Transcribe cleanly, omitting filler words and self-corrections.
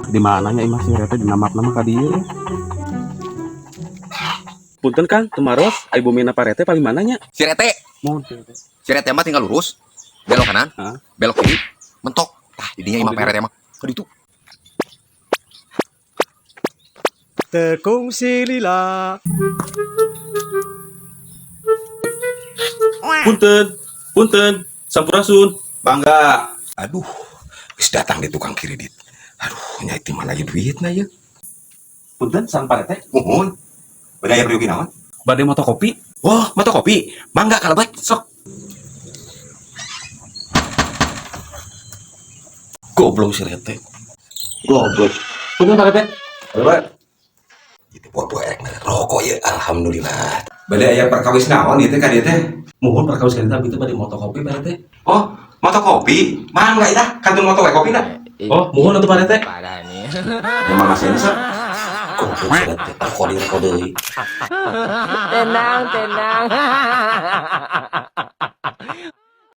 Di mananya imah si Rete dina map nama ka dieu. Punten, Kang, tumaros, ai bumina Pak Rete paling mananya? Si Rete, Mohon, si Rete. Si Rete mah tinggal lurus, belok kanan, Hah? Belok kiri, mentok. Tah, didinya Oh, imah di Pak Rete mah. Ka ditu. Tekungsi lila. Punten, punten, sampurasun. Bangga. Aduh, geus datang di tukang kredit. Aduh, nyai di mana duitna ya? Punten, sang Pak Rete. Muhun. Bade aya peryogi naon? Bade moto kopi. Wah, moto kopi. Mangga kalebet, sok. Goblok si Rete. Goblok. Punten, Pak Rete. Kalebet. Itu buah-buah erek mere rokok ya, alhamdulillah. Bade aya perkawis naon ieu teh ka dieu teh? Muhun perkawis ka ditu bade moto kopi, Pak Rete. Oh, moto kopi. Mangga dah, kantun moto we kopi dah. Oh, muhun atuh, Pak Rete. Memang masih ini sok. Goblok si Rete. Kode kode deui. Tenang, tenang.